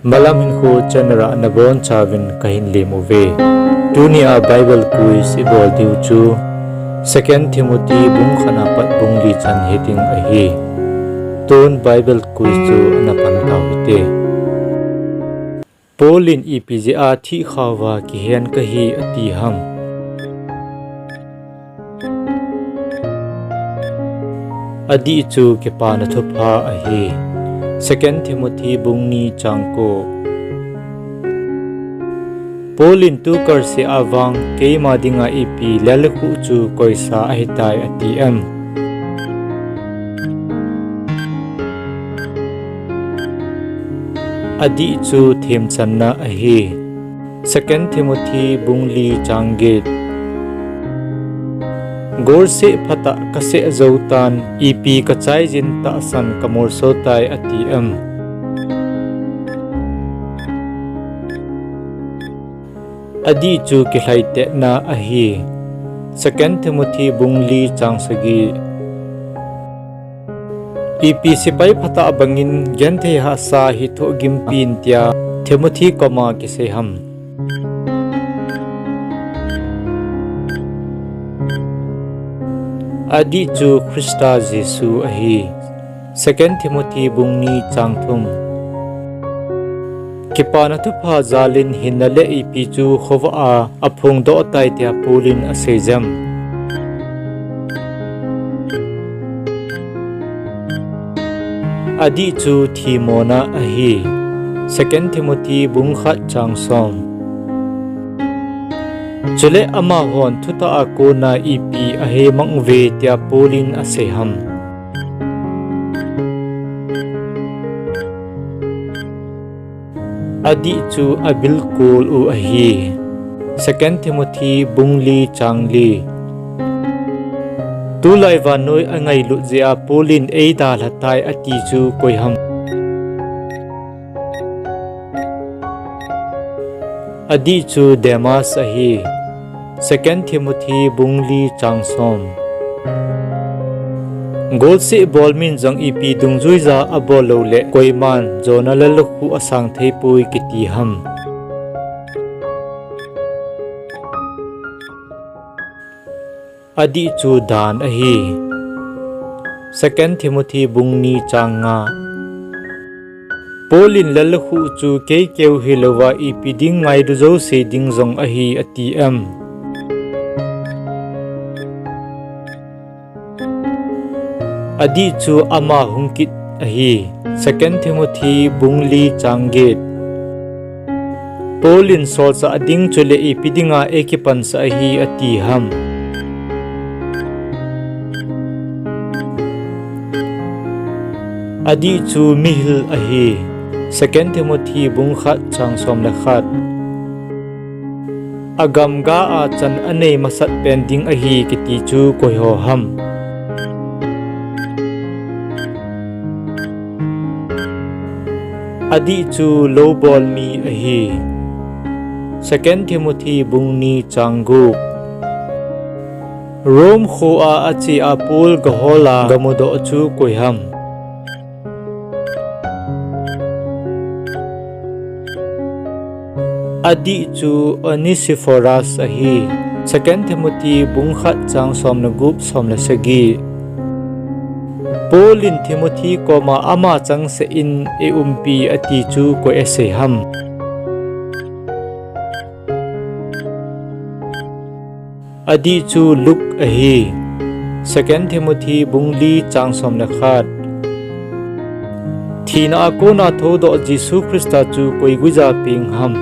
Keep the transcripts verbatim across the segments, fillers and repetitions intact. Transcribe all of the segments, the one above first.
Malam Hinkho channel a nabonchauvin kahin lem uve. Tunia Bible quiz ibol diu chu Second Timothy bung khat apat bung li chan hiding ahi. Tun Bible quiz chu ana pan tau hite. Paul in ipi jeh a thihkhauva kihen kahi ati ham? Adih chu kipana thupha ahi. Second Timothy bung ni chang ko. Paul in tu kalseh a vang keima dinga ipi lelkhuh chu koisa ahitai ati em? Adih chu themchanna ahi. Second Timothy bung li chang get. Golseh phatah kaseh jou tan, ipi kachaijin tahsan kamolso tai ati em? Adih chu kilhaitetna ahi. Second Timothy bung li chang sagi. Ipi sepai phatah bangin genthei hahsa hi thohgimpi in tia Timothy koma kisei ham? Adih chu Christa Jesu ahi. Second Timothy bung ni chang thum. Kipana thupha jalin hinna le ipi chu khovah a aphongdoh tai tia Paul in asei jem? Adih chu thimona ahi. Second Timothy bung khat chang som. Chule amahon thutah a kona ipi ahemang uve tia Paul in asei ham? Adih chu abilkol u ahi. Second Timothy bung li chang li. Tulai vannoi angailut jeh a Paul in eidalha tai ati chu koi ham? Adih chu Demas ahi. Second Timothy bung li chang som. Golseh bol min jong ipi dungjuija abol louleh koiman jona lelkhuh asang theipoi kiti ham? Adih chu dan ahi. Second Timothy bung ni chang nga. Paul in lelkhuh chu keikeu hilouva ipi ding ngailu jouse ding jong ahi ati em? Adih chu ama hung kit ahi. Second Timothy bung li chang get. Paul in solchah ding chule ipi dinga eikipansah ahi ati ham? Adih chu mihil ahi. Second Timothy bung khat chang som le khat. Agamga a chan anei masat pen ding ahi kiti chu koiho ham? Adih chu loubol mi ahi. Second Timothy bung ni chang gup. Rome kho a ache a Paul gahol a gamudoh chu koi ham? Adih chu Onesiphorus ahi. Second Timothy bung khat chang som le gup, som le sagi. Paul in Timothy koma ama changseh in eiumpi ati chu koi asei ham? Adih chu Luke ahi. Second Timothy bung li chang som le khat. Thina a kona thoudoh Jesu Christa chu koi guija peng ham?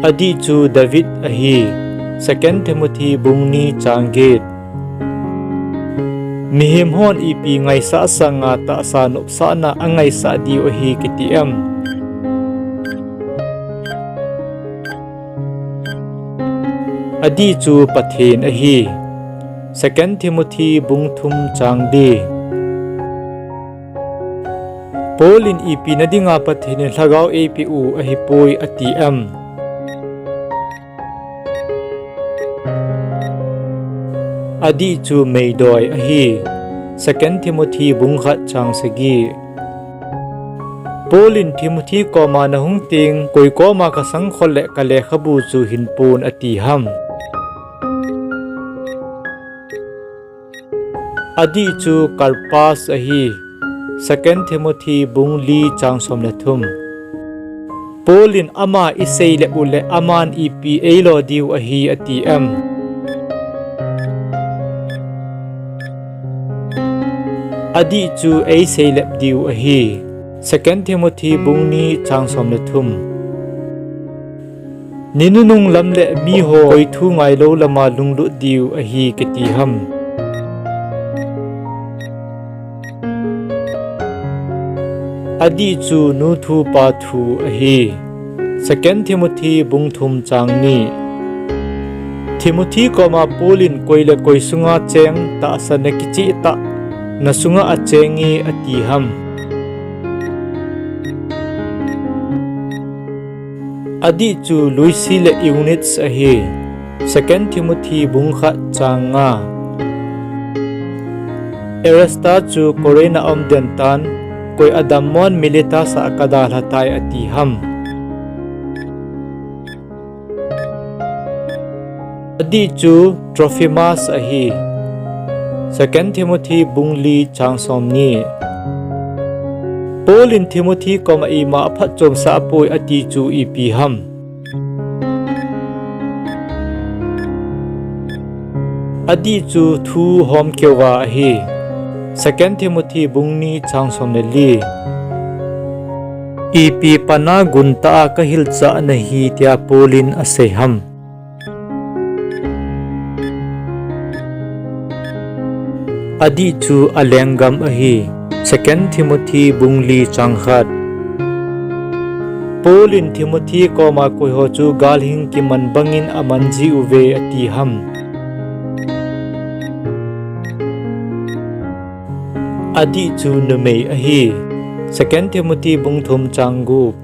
Adih chu David ahi. Second Timothy bung ni chang get. Mihem hon ipi ngaisah sanga tahsa nopsahna angaisah diu ahi kiti em? Adih chu Pathen ahi. Second Timothy bung thum chang li. Paul in ipi na dinga Pathen in lhagao eipeh u ahipoi ati em? Adih chu meidoi ahi. Second Timothy bung khat chang sagi. Paul in Timothy koma nahung teng, koi koma kasangkhol le kalekhabu chu hinpon ati ham. Adih chu Karpas ahi. Second Timothy bung li chang som le thum. Paul in ama isei le u le aman ipi eilo diu ahi ati em? Adih chu eisei lep diu ahi. Second Timothy bung ni chang som le thum. Ni nunung lam le miho koi thu ngailou lama lunglut diu ahi kiti ham? Adih chu nu thu pa thu ahi. Second Timothy bung thum chang ni. Timothy koma Paul in koi le koi sunga cheng tahsan na kicheh tah, na sunga acheng e ati ham? Adih chu Lois le Eunice ahi. Second Timothy bung khat chang nga. Erasta chu Corinth a um den tan, koi adammon Miletus a kadalha tai ati ham? Adih chu Trophimus ahi. Second Timothy bung li chang som ni. Paul in Timothy koma ima aphatchomsah poi ati chu ipi ham? Adih chu thu homkeuva ahi. Second Timothy bung ni chang som le li. Ipi pana guntah a kahilchah nahi tia Paul in asei ham? Adih chu alenggam ahi. Second Timothy bung li chang khat. Paul in Timothy koma koiho chu galhing kiman bangin aman jiuve ati ham? Adih chu numei ahi. Second Timothy bung thum chang gup.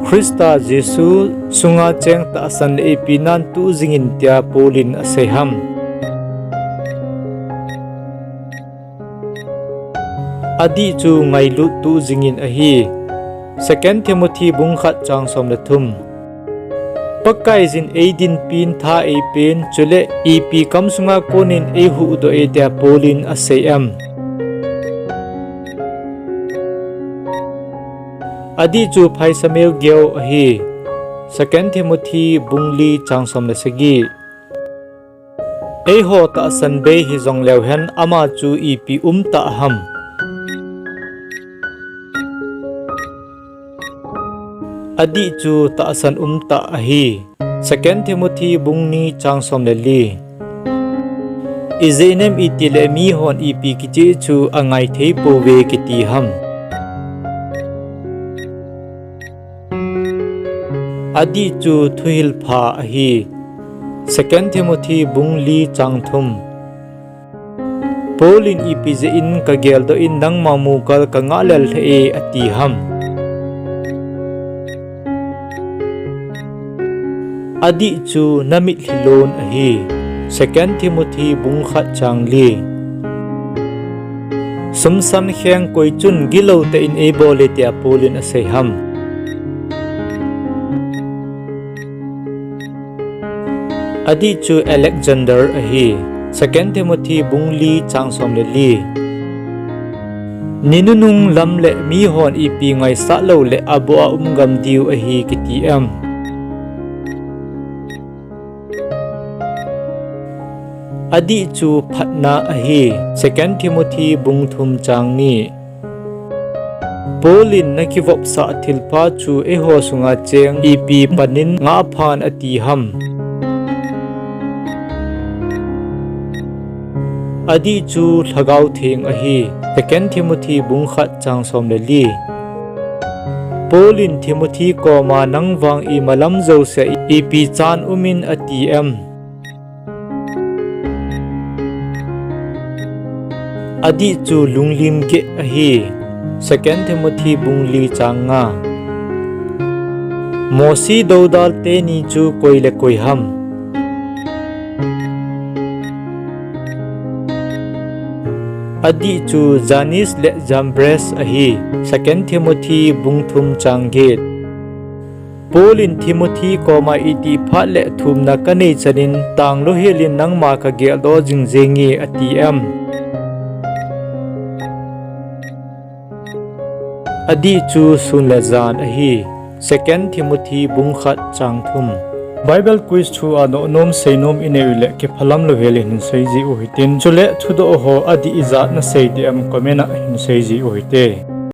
Christa Jesu sunga cheng tahsan le eipinan tuh jingin tia Paul in asei ham? Adih chu ngailut tuh jingin ahi. Second Timothy bung khat chang som le thum. Pakaiyin eidinpin tha eipen, chule ipi kamsunga konin eihuhdoh e tia Paul in asei em? Adih chu phaisa meu geu ahi. Second Timothy bung li chang som le sagi. Eiho tahsan bei hijong leuhen ama chu ipi umtah ham? Adih chu tahsan umtah ahi. Second Timothy bung ni chang som le li. Ijeh inem itile mihon ipi kicheh chu angaithei pouve kiti ham? Adih chu thuhilpha ahi. Second Timothy bung li chang thum. Paul in ipi jeh in kageldoh in nangma mukal kangah lel lheh e ati ham? Adih chu namitlhi lon ahi. Second Timothy bung khat chang li. Sumsan kheng koi chun gilou tah in eibol e tia Paul in asei ham? Adih chu Alexander ahi. Second Timothy bung li chang som le li. Ni nunung lam le mihon ipi ngaisah lou le aboh a umgam diu ahi kiti em? Adih chu phatna ahi. Second Timothy bung thum chang ni. Paul in nakivopsah thilpha chu eiho sunga cheng ipi panin ngahphan ati ham? Adih chu Lhagao Theng ahi. Second Timothy bung khat chang som le li. Paul in Timothy koma nang vang imalam jousea ipi chan umin ati em? Adih chu lunglim geh ahi. Second Timothy bung li chang nga. Mosi doudal teni chu koi le koi ham? Adih chu Jannes le Jambres ahi. Second Timothy bung thum chang get. Paul in Timothy koma itih phat le thumna kanei chanin, tanglo helin nangma kageldoh jing jenge ati em? Adih chu sun le jan ahi. Second Timothy bung khat chang thum. Bible quiz thua nohnom seinom inei uleh kiphalam lou helin hin seiji u hitin, chule thudoh ho adih ijat nasei dih em comment a hin seiji u hite.